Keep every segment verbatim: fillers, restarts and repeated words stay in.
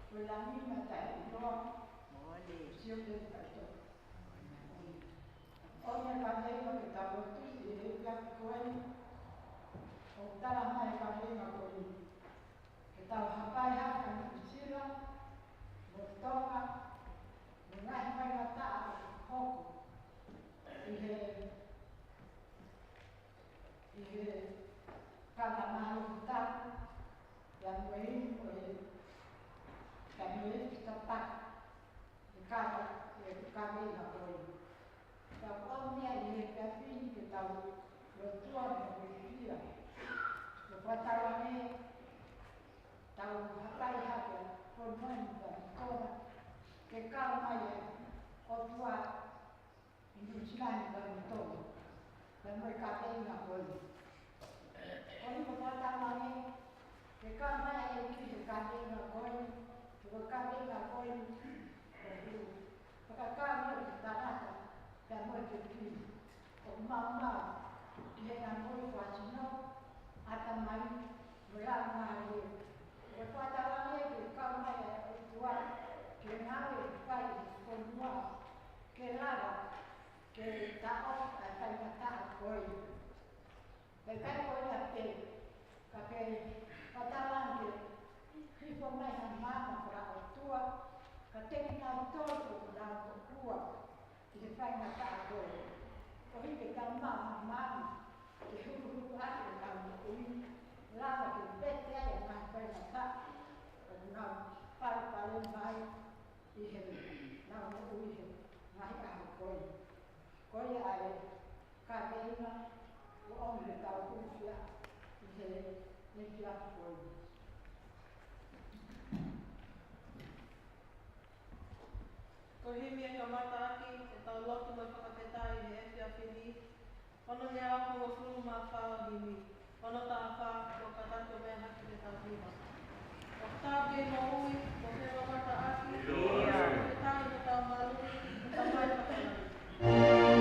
Ko e langi mataʻi noa. Mole. Sio ke tato. ʻOmi e kaveinga ke tau lotu ʻi he efiafi ko eni. ʻOku tala mai e kaveinga ko eni, ke tau hapai hake ʻa Nuʻusila mo Tonga, mo e ngaahi faingataʻa ʻoku hoko ʻi he, ʻi he kava malu tapu, pea mo e inu ʻo e, pea mo e ifi tapaku, ʻe kava, ʻe kava ʻi ha koi. Pea ko e meʻa ʻi he efiafi ni ke tau lotua mo hūfia. Ko e fakatātā ange, tau hapai hake ko e moʻoni pea mo Tonga, ke kau mai e ʻOtua ʻi Nuʻusila ni pea mo Tonga, pea mo e kaveinga ko eni. Ko eni ko e fakatātā ange, ke kau mai e ʻEiki he kaveinga ko eni, ko e kaveinga ko eni, ʻoku fakakau ʻi he tangata pea mo e fefine. ʻOku maumau ʻi heʻenau moʻui fakasino, ʻatamai, mo e laumālie. Ko e fakatātā ange ke kau mai e ʻOtua ke ngāue ʻi he fai ʻi he fonua, ke lava ke taʻofi ʻa e faingataʻa ko ē. Pea ʻikai ko ia pē, ka ke fakatātā ange ke hifo mai ha maama fakaʻotua kiate kinautolu ʻoku nau moʻua ʻi he faingataʻa ko ē. Koeʻuhi ke tau maʻu ha maama ke huluhulu ʻaki ʻenau moʻui, lava ke vete ai ʻa e ngaahi faingataʻa ʻoku nau palopalema ai ʻi heʻenau moʻui he ngaahi ʻaho ko ē. Ko ia ʻa e kaveinga ʻoku ʻomi ke tau hūfia ʻi he efiafi ko eni. Ko e himi ʻe kamata ʻaki ʻetau lotu mo e fakafetaʻi he efiafi ni, ono ngeau hongofulu mā fā ʻo e himi, ono taha fā, mo ka tau toe meʻa hake ke tau hiva. ʻOku tau kei moʻui, mo ke mamata ʻaki, ʻio, fakafetaʻi hotau malu, ʻi he Tamai Fakalangi.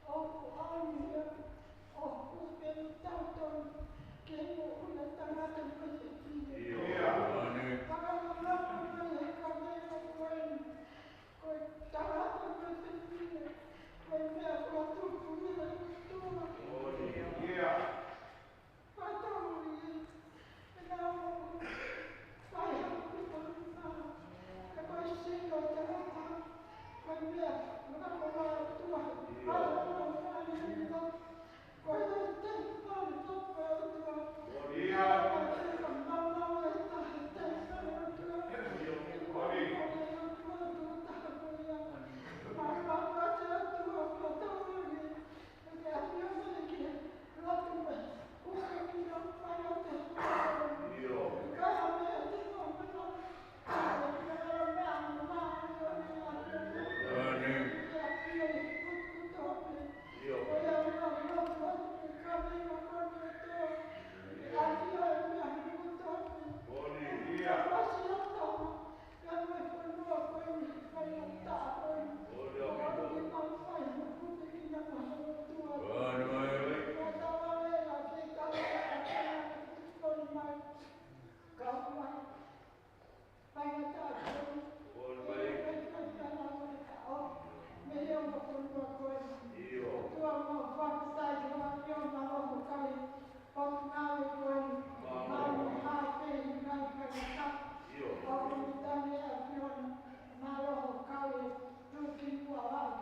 ʻOku ʻaonga ia ʻoku pehē tautolu ke moʻui ʻa e tangata mo e fefine. ʻIo. Fakamanatu mai ʻe he kaveinga ko eni, ko e tangata mo e fefine, ko e meʻa fakatupu ia ʻa e ʻOtua.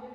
ʻIo.